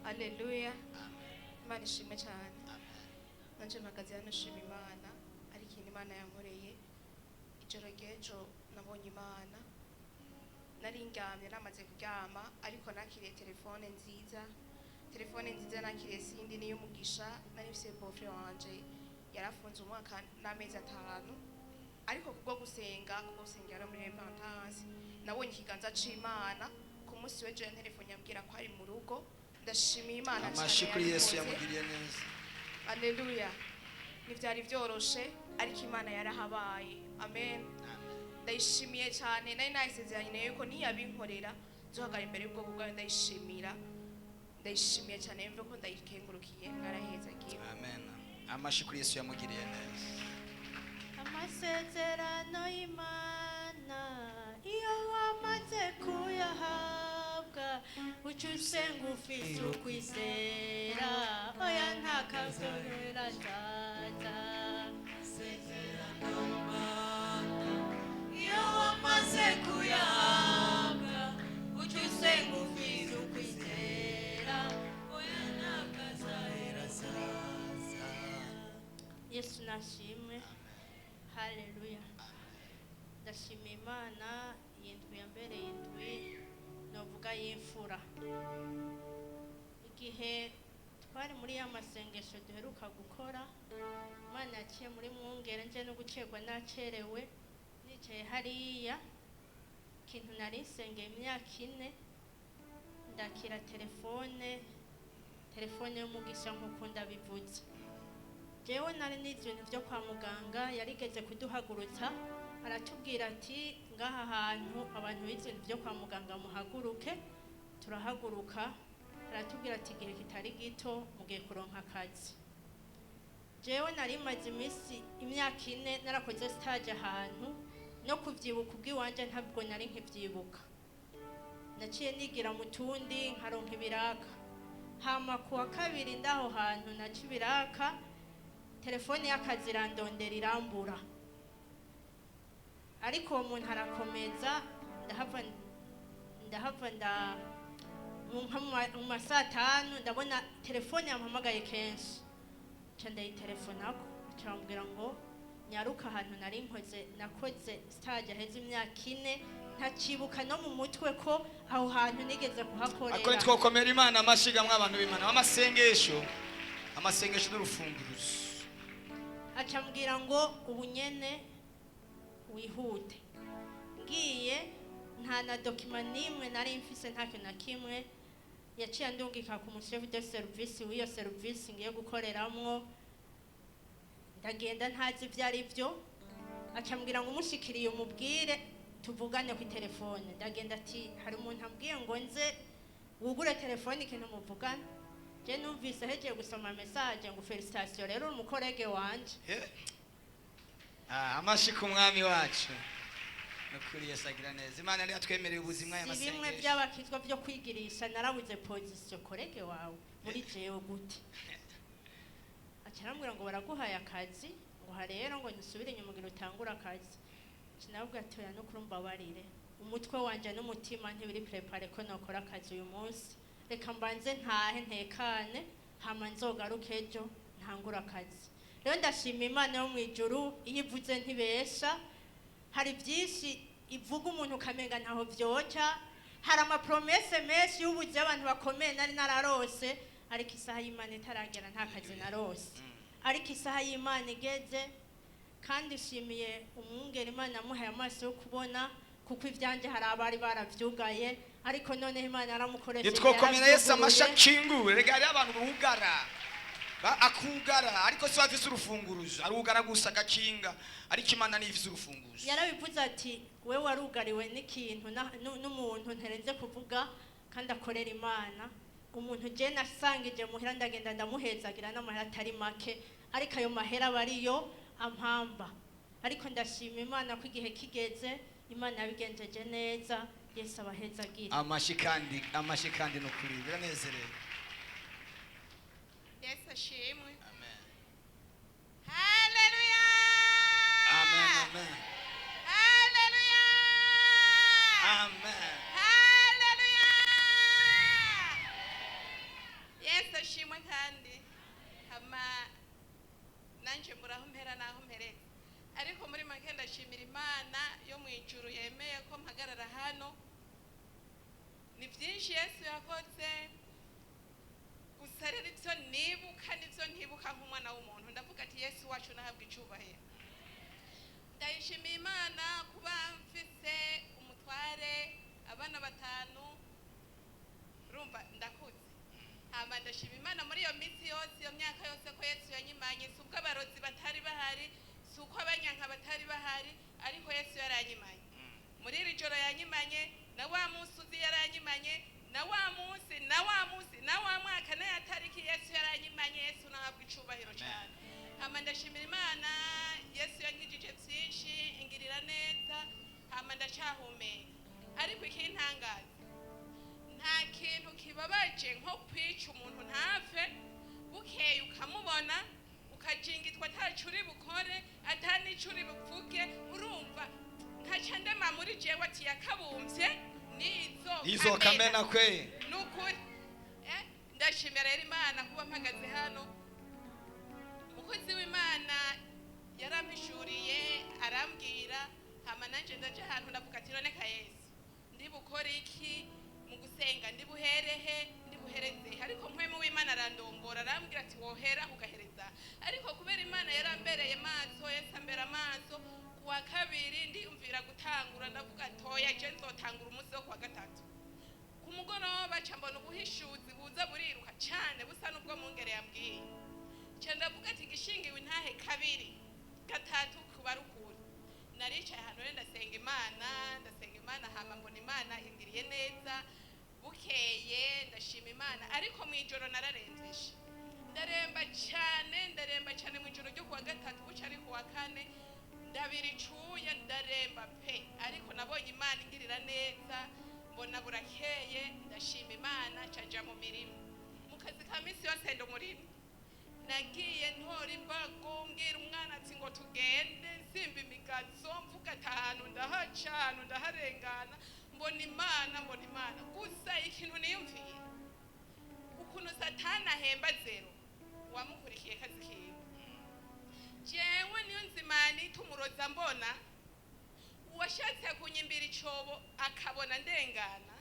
Aleluya. Imana ishimwe cyane. Nanje mpagaze hano nshima Imana, ari ikintu Imana yankoreye. Ijoro ry'ejo nabonye Imana. Nari ndyamye, namaze kuryama, ariko nakiriye telefone nziza. Telefone nziza nakiriye sindi niyo umugisha nari mfise. Beau-frère wanje yarafunze umwaka n'amezi 5, ariko kubwo gusenga, kubwo gusengera muri repentance, nabonye ikiganza c'Imana. Ku munsi w'ejo ya telefone yambwira ko ari mu rugo. Ndashimiye Imana cyane. Amashi kuri Yesu. Yabikoze. Yamugiriye neza. Aleluya. Ntibyari byoroshe, ariko Imana yarahabaye. Amen. Ndayishimiye cyane. Nari nayisezeranye yuko niyabinkorera nzohagarara imbere y'ubwoko bwayo. Ndayishimira, ndayishimiye cyane. Yumve ko ndayikengurukiye. Mwarahezagiwe. Amen. Amashi kuri Yesu yamugiriye neza. Amasezerano y'Imana, iyo wamaze kuyahabwa, uca usenga ufise ukwizera. Oya, nta kazorera zaza. Iyo wamaze kuyahabwa, uca usenga ufise ukwizera. Oya, ntakazahera saza. Yesu nashimwe. Haleluya. Ndashima Imana. Iyi ndwi yambereye indwi novuga y'imfura. Igihe twari muri ya masengesho duheruka gukora, Imana yaciye muri mwungere. Nje no gucerwa, nacerewe, nicaye hariya, ikintu nari nsengeye imyaka 4, ndakira telefone, telefone y'umugisha nk'uko ndabivuze. Jewe nari nize ibintu byo kwa muganga. Yarigeze kuduhagurutsa, aratubwira ati: "Ngaha hantu abantu bize ibintu byo kwa muganga muhaguruke." Turahaguruka. Aratubwira ati: "Igihe kitari gito mugiye kuronka akazi." Jewe nari maze iminsi, imyaka 4 narakoze stage ahantu, no kuvyibuka ubwiwanje ntabwo nari nkivyibuka. Naciye nigira mu tundi, nkaronka ibiraka. Hama kuwa kabiri ndaho hantu naca ibiraka, telefone y'akazi irandondera, irambura, ariko uwo muntu arakomeza. Ndahava nda nka mu ma saa 5 ndabona telefone yampamagaye kenshi, nca ndayitelefonako, nca bambwira ngo nyaruka ahantu nari nkoze, nakoze stage aheze imyaka 4, ntacibuka no mu mutwe ko aho hantu nigeze kuhakorera. Akore twokomera Imana amashiga mw'abantu b'Imana. Amasengesho, amasengesho n'urufunguruzo. Aca ambwira ngo ubu nyene wihute. Ngiye nta na document n'imwe nari mfise, nta kintu na kimwe. Yaciye andungika ku mu chef de service w'iyo service ngiye gukoreramwo. Ndagenda ntazi ibyo ari byo. Aca ambwira ngo umushikiriye umubwire tuvugane ku telefone. Ndagenda, ati: "Hari umuntu ambwiye ngo nze wugure telefone, ikintu muvugana." Je numvise hegeye gusoma message ngo: "Félicitations rero, uri umu collègue wanje." Ah, amashi ku mwami wacu. Nukuri Yesu agira neza. Imana yari yatwemereye ubuzima Si bimwe y'amasengesho. by'abakizwa byo kwigirisha. Narabuze position. Collègue wawe muri jewe gute? Aca arambwira ngo baraguhaye akazi, ngo ha rero ngo nusubire inyuma ugira utangure akazi. Sinabwo ati: "Oya, nukuri mbabarire, umutwe wanje n'umutima ntibiri préparé ko nokora akazi uyu munsi. Reka mbanze ntahe ntekane, hama nzogaruke ejo ntangure akazi." Rero ndashima Imana yo mu ijuru. Iyo ivuze ntibesha. Hari byinshi ivuga umuntu ukamenga ntaho vyoca. Hari ama promesses menshi y'ubuzi y'abantu bakomeye nari nararose, ariko isaha y'Imana itaragera nta kazi narose. Ariko isaha y'Imana igeze, kandi nshimiye umwungeri Imana yamuhaye amaso yo kubona, kuko ibyanjye hari abari baravyugaye, ariko noneho Imana yaramukoresheje. Nitwokomera Yesu amashi. Yaravyuguruye. Akingure. Rega hariho abantu bugara, akugara, ariko si bafise urufunguruzo. Arugara gusa agakinga, ariko Imana niyo ifise urufunguruzo. Yarabivuze ati: "We warugariwe n'ikintu n'umuntu nterenze kuvuga kandi akorera Imana." Umuntu je nasangije muhira, ndagenda ndamuhezagira n'amahera atari make, ariko ayo mahera aba ariyo ampamba. Ariko ndashima Imana ko igihe kigeze Imana yabigenjeje neza. Yesu abahezagira. Amashi kandi, amashi kandi. Nukuri biranezerewe. Yesu ashimwe. Amen. Haleluya. Amen, amen. Haleluya. Amen. Haleluya. Ashimwe kandi hama nanje mburaho mpera naho mpereza, ariko muri make ndashimira Imana yo mu ijuru yemeye ko mpagarara hano. Ni byinshi Yesu yakoze, gusa rero ibyo nibuka nibyo ntibuka nk'umwana w'umuntu. Ndavuga ati Yesu wacu nahabwa icubahiro. Ndayishimiye Imana kuba mfise umutware, abana batanu, urumva ndakuze. Hama ndashima Imana muri iyo minsi yose, iyo myaka yose, ko Yesu yanyimanye. Si ubwo abarozi batari bahari, si uko abanyanka batari bahari, ariko Yesu yaranyimanye. Muri iri joro yanyimanye, na wa munsi uzi yaranyimanye, na wa munsi, na wa munsi, na wa mwaka, na ya tariki, Yesu yaranyimanye. Yesu nahabwa icubahiro cyane. Hama ndashimira Imana, Yesu yankijije byinshi, ingirira neza, hama ndacyahumeka. Ariko ikintangaza, nta kintu kibabaje nko kwica umuntu ntapfe, bukeye ukamubona ukajingitwa ataco uri bukore, ata n'ico uri buvuge. Urumva nkaca ndema muri jewe ati yakabumbye nizo Izo kamena kwe. Nukuri ndashimira rero Imana kuba mpagaze hano. Umukozi w'Imana yarampishuriye, arambwira, hama nanje ndaje ahantu ndavuga ati none ka Yesu, ndibukore iki mu gusenga? Ndibuherehe? Ndibuhereze? Ariko mpwemu w'Imana arandongora, arambwira ati wohera ugahereza. Ariko kubera Imana yarambereye maso, Yesu ambera amaso, kuwa kabiri ndiyumvira gutangura, ndavuga toya, je nzotangura umunsi wo kuwa gatatu ku mugoroba. Ca mbona ubuhishuzi buza buriruka cyane, busa n'ubwo mungere yambwiye. Ca ndavuga ati gishingiwe intahe kabiri gatatu kuba rukuri. Naricaye ahantu rero ndasenga Imana, ndasenga Imana, hama mbona Imana ingiriye neza. Bukeye ndashima Imana, ariko mu ijoro nararembeje, ndaremba cyane, ndaremba cyane mu ijoro ryo kuwa gatatu, buca ari kuwa kane, ndabira icuya, ndaremba pe. Ariko nabonye Imana ingirira neza, mbona burakeye, ndashima Imana. Nca mu mirimo, mu kazi ka minsi yose ndi umurimo. Nagiye ntora imbago, mbwira umwana ati ngo tugende, nsimba imigazo, mvuga ati ahantu ndahaca, ahantu ndaharengana, mbona Imana, mbona Imana. Gusa ikintu niyumvira, ukuntu Satani ahemba zero wamukurikiye kazi kiwe. Jewe niyo nzimana itumuroza, mbona uwashatse kunyimbira icobo akabona ndengana.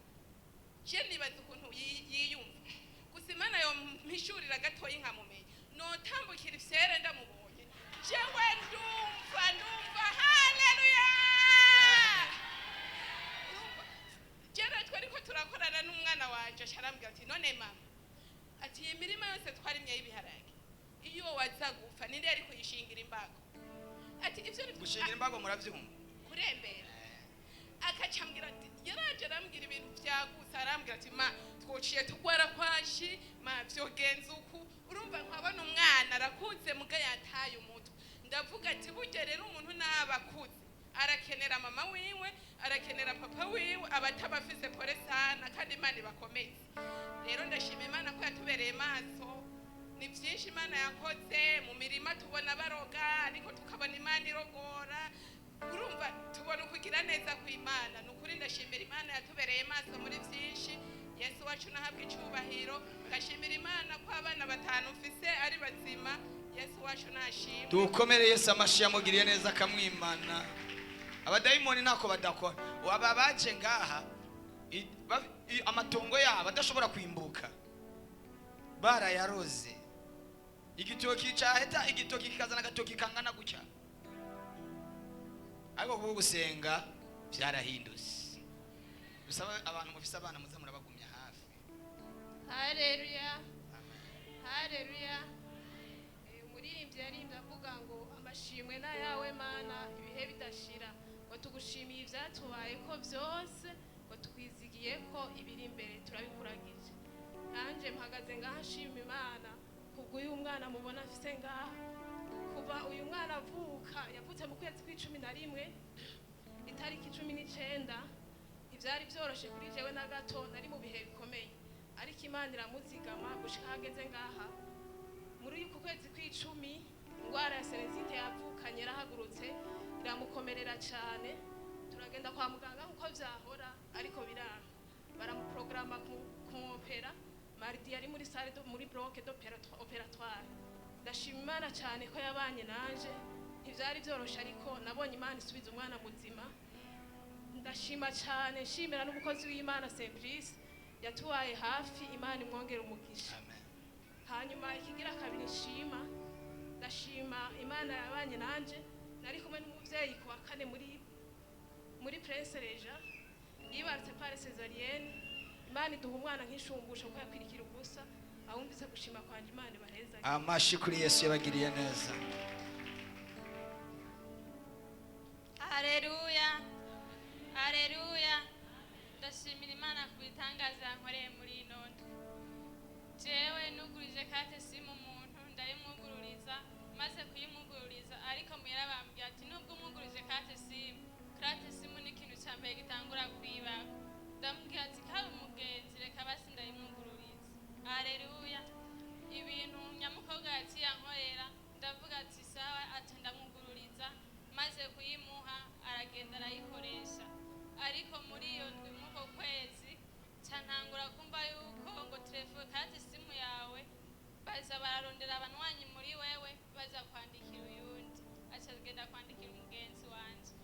Je nibaza ukuntu yiyumva. Gusa Imana yompishurira gatoyi nkamumenya, notambukira ifyere ndamubonye. Jewe ndumva, ndumva haleluya. Urumva, jera twariko turakorana n'umwana wanje, aca arambwira ati none mama, ati iyi mirima yose twarimye y'ibiharage, iyo waza gupfa ninde yari kuyishingira imbago? Ati ivyo ni Gushingira imbago muravyumva? Kurembera. Akacambwira ati, yaraje arambwira ibintu vyagutse, arambwira ati ma twociye tugwara kwashi, ma vyogenza uku. Urumva nkabona umwana arakuze muga yataye umutwe. Ndavuga ati burya rero umuntu naba akuze arakenera mama wiwe, arakenera papa wiwe, abataba afise pole sana, kandi Imana ibakomeze. Rero ndashima Imana ko yatubereye maso. Ni byinshi Imana yakoze mu mirima, tubona baroga ariko tukabona Imana irogora. Urumva tubona ukugira neza kw'Imana. Ni ukuri ndashimira Imana yatubereye maso muri byinshi. Yesu wacu nahabwa icubahiro. Ndashimira Imana ko abana batanu mfise ari bazima. Yesu wacu nashimwe. Dukomere Yesu amashi, yamugiriye neza akamwimana. Abadayimoni ntako badakora. Aba baje ngaha amatongo yabo adashobora kwimbuka, barayaroze. Igitoki caheta, igitoki kikazana agatoki kangana gutya, ariko kuko gusenga byarahindutse. Bisaba abantu mufise abana muze murabagumya hafi. Haleluya, haleluya. Umuririmbyi yaririmbye avuga ngo amashimwe n'ayawe Mana ibihe bidashira, ngo tugushimiye ivyatubaye ko byose, ngo tukwizigiye ko ibiri imbere turabikuragije. Nanje mpagaze ngaha nshima Imana kubw'uyu mwana mubona afise ngaha. Kuva uyu mwana avuka, yavutse mu kwezi kw'11 itariki 19, ntivyari vyoroshe kuri jewe na gato, nari mu bihe bikomeye, ariko Imana iramuzigama gushika hageze ngaha. Muri uku kwezi kw'10 ingwara ya sinusite yavukanye yarahagurutse iramukomerera cyane. Turagenda kwa muganga nkuko vyahora, ariko biranga, baramuprograma kumwopera. Mardi yari muri salle muri bloc d'opératoire. Ndashima Imana cyane ko yabanye nanje. Ntivyari byoroshe, ariko nabonye Imana isubiza umwana muzima. Ndashima cyane, nshimira n'umukozi w'Imana Simplice yatubaye hafi. Imana imwongera umugisha. Amen. Hanyuma ikigira kabiri nshima, ndashima Imana yabanye nanje. Nari kumwe n'umuvyeyi ku wa kane muri Prince Régent, yibarutse par césarienne. Imana iduha umwana nk'ishumbusho kuko yakwirikira ubusa. Awumvise gushima kwanje, Imana ibaheza. Amashi kuri Yesu yabagiriye neza. Haleluya, haleluya! Ndashimira Imana ku bitangaza yankoreye muri ino ndwi. Jewe nugurije carte SIM umuntu, ndayimwugururiza. Maze kuyimwugururiza, ariko muhira bambwira ati: "Nubwo umwugurije carte SIM, carte SIM ni ikintu cya mbere gitangura kwibako." Ndamubwira ati: "Kaba umugenzi, reka basi ndayimwugururiza." Haleluya! Ibintu nyamukobwa yaciye ankorera, ndavuga ati: "Sawa." Ati ndamwugururiza, maze kuyimuha aragenda arayikoresha. Ariko muri iyo ndwi, mw'uko kwezi, ca ntangura kumva yuko ngo telefone, carte SIM yawe, baza bararondera abanywanyi muri wewe, baza kwandikira uyundi. Aca agenda kwandikira umugenzi wanje,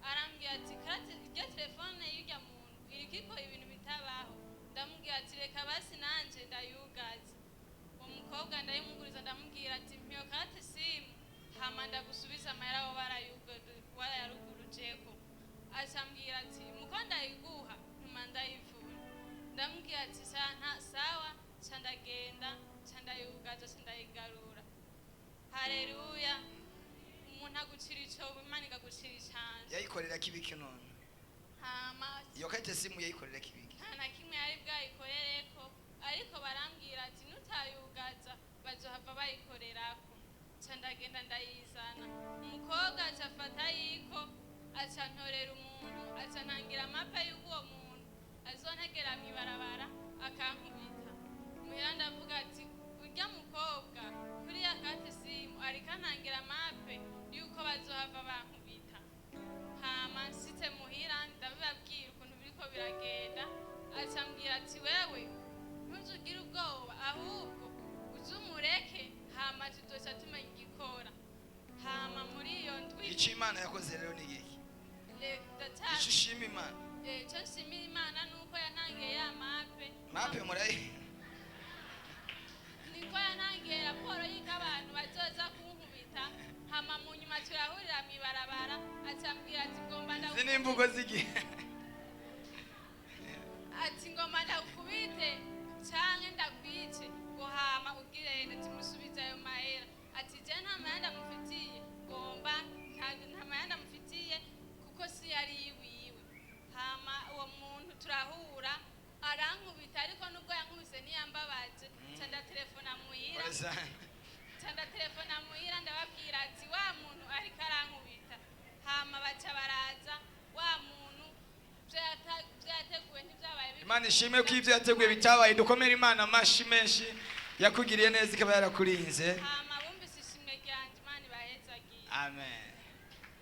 arambwira ati: "Carte irya telefone y'urya muntu iriko ikora ibintu bitabaho." Ndamubwira ati: "Reka basi nanje ndayugaze." Uwo mukobwa ndayimuguriza, ndamubwira ati: "Mpiyo carte SIM, hama ndagusubiza amahera wo warayarugurujeko." Acambwira ati: "Muko ndayiguha ntuma ndayivuna." Ndamubwira ati: "Sawa." Ca ndagenda, ca ndayugaza, ca ndayigarura. Haleluya! Umuntu agucira icobo, Imana ikagucira icanje. Yayikorera kibiki none? Hama Iyo carte SIM yayikorera kibiki? Nta na kimwe yari bwayikorereko, ariko barambwira ati: "Nutayugaza bazohava bayikorerako." Ca ndagenda ndayizana. Umukobwa aca afata yiko, aca ntorera umuntu, aca ntangira amapa y'uwo muntu azontegera mw'ibarabara akankubita. Muhira ndavuga ati: "Urya mukobwa kuri ya carte SIM ariko antangira mape yuko bazohava bankubita." Hama nshitse muhira ndabibabwira ukuntu biriko biragenda. Aca ambwira ati: "Wewe ntuzugire ubwoba, ahubwo uze umureke, hama tuzoca tumenya igikora." Hama muri iyo ndwi Icyo Imana yakoze rero ni iki? Icyo ushima Imana? Icyo nshimira Imana ni uko yantangiye ya mape. Mape murayi? Niko yantangiye raporo y'uko abantu bazoza kunkubita. Hama mu nyuma turahurira mw'ibarabara, acambwira ati: "Ngomba Izi ni imvugo z'igihe. Ati: "Ngomba ndagukubite canke ndakwice ngo hama ugirene." Timusubize ayo mahera. Ati: "Je nta mahera ndamufitiye, ngomba nta mahera ndamufitiye kuko si yari yiwiwe." Hama uwo muntu turahura, arankubita, ariko nubwo yankubise ntiyambabaje. Ca ndatelefona muhira. Ca ndatelefona muhira, ndababwira ati: "Wa muntu ariko arankubita." Hama baca baraza. Wa muntu ivyo yateguye ntivyabaye. Imana ishimwe ko ibyo yateguye bitabaye. Dukomere Imana amashi menshi yakugiriye neza, ikaba yarakurinze. Hama bumvise ishimwe ryanje, Imana ibahezagiye. Amen.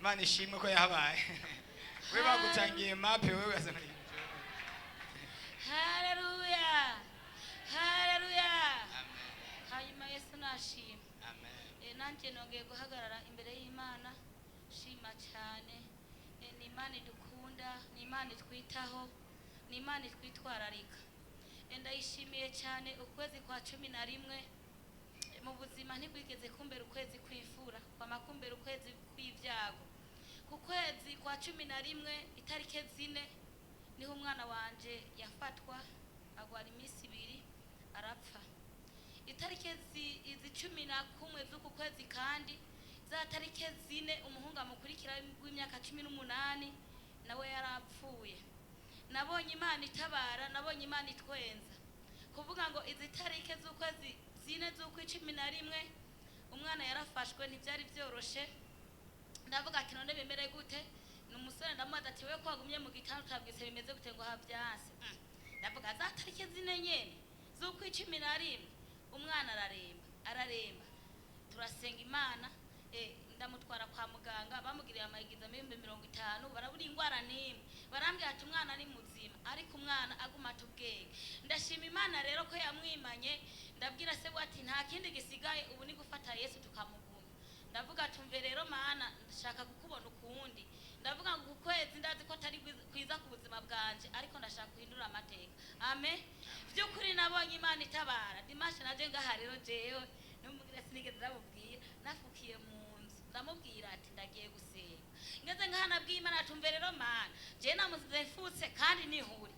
Imana ishimwe ko yahabaye. We bagutangiye mape, wewe. Haleluya, haleluya! Hanyuma Yesu nashima. Amen. Nanjye nongeye guhagarara imbere y'Imana shima cyane. Ni Imana idukunda, ni Imana itwitaho, ni Imana itwitwararika. Ndayishimiye cyane. Ukwezi kwa 11, mu buzima ntikwigeze kumbera ukwezi kw'imfura, kwama kumbera ukwezi kw'ibyago. Ku kwezi kwa 11, itariki 4, niho umwana wanje yafatwa, agwara iminsi 2 arapfa. Itariki izi 11 z'uku kwezi kandi, za tariki 4, umuhungu amukurikira w'imyaka 18 nawe yarapfuye. Nabonye Imana itabara, nabonye Imana itwenza. Kuvuga ngo izi tariki z'ukwezi 4 z'ukwa 11 umwana yarafashwe, ntibyari byoroshe. Ndavuga ati: "None bimere gute?" Ni umusore. Ndamubaza ati: "We ko wagumye mu gitanda utabwise, bimeze gute?" Ngo habyanse. Ndavuga za tariki 4 nyene z'ukwa 11 umwana araremba, araremba. Turasenga Imana. Ndamutwara kwa muganga, bamugiriye amayigiza 50,000, barabura ingwara n'imwe. Barambwira ati umwana ni muzima, ariko umwana aguma atubwenge. Ndashima Imana rero ko yamwimanye. Ndabwira se ati nta kindi gisigaye ubu ni gufata Yesu tukamuguma. Ndavuga ati umve rero Mana, ndashaka kukubona ukundi. Ndavuga ngo ukwezi ndazi ko atari kwiza ku buzima bwanje, ariko ndashaka guhindura amateka. Amen. By'ukuri nabonye Imana itabara. Dimanche naje ngaha rero jewe n'umubwira sinigeze ndamubwira, nafukiye mu nzu ndamubwira ati ndagiye gusenga. Ngeze ngaha nabwiye Imana ati umve rero Mana, jewe namusize mfutse kandi nihuri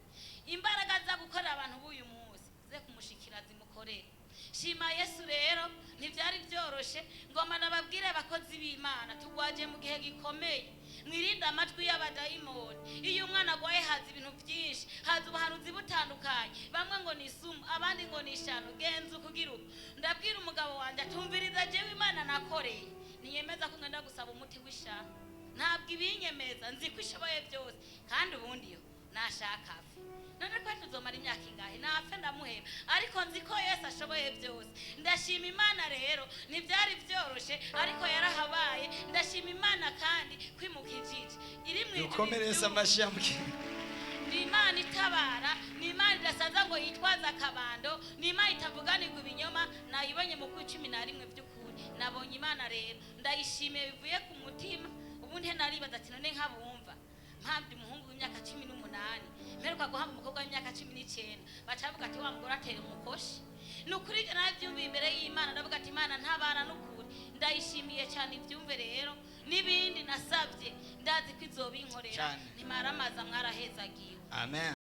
imbaraga za gukorera abantu b'uyu munsi ze kumushikira zimukorere. Shima Yesu rero ntibyari byoroshe. Ngoma nababwire abakozi b'Imana, tugwaje mu gihe gikomeye. Mwirinde amatwi y'abadayimoni. Iyo umwana agwaye haza ibintu byinshi, haza ubuhanuzi butandukanye, bamwe ngo ni isumu, abandi ngo ni ishano, genza ukugira uko. Ndabwira umugabo wanjye atumviriza, jewe Imana nakoreye niyemeza ko ngenda gusaba umuti w'ishano, ntabwo ibinyemeza, nzi ko ishoboye byose, kandi ubundi yo nashaka afe. None ko tuzomara imyaka ingahe? Napfe ndamuheba, ariko nzi ko Yesu ashoboye byose. Ndashima Imana rero ntibyari byoroshe, ariko yarahabaye. Ndashima Imana kandi kwimukijije iri mu ijuru. Dukomereze amashyi ya mukiri. Ni Imana itabara, ni Imana idasaza ngo yitwaze akabando, ni Imana itavuganirwa ibinyoma. Nayibonye mu kwa 11. By'ukuri nabonye Imana rero, ndayishimiye bivuye ku mutima. Ubundi naribaza ati none nk'abumva mpamvu umuhungu w'imyaka 18, mperuka guhamba umukobwa w'imyaka 19, baca bavuga ati wa mugore atera umukoshi. Ni ukuri ibyo nabyumviye imbere y'Imana, ndavuga ati Imana ntabara n'ukuri. Ndayishimiye cyane. Ibyumve rero n'ibindi nasabye ndazi ko izobinkorera. Cyane. Ntimaramaza, mwarahezagiwe. Amen.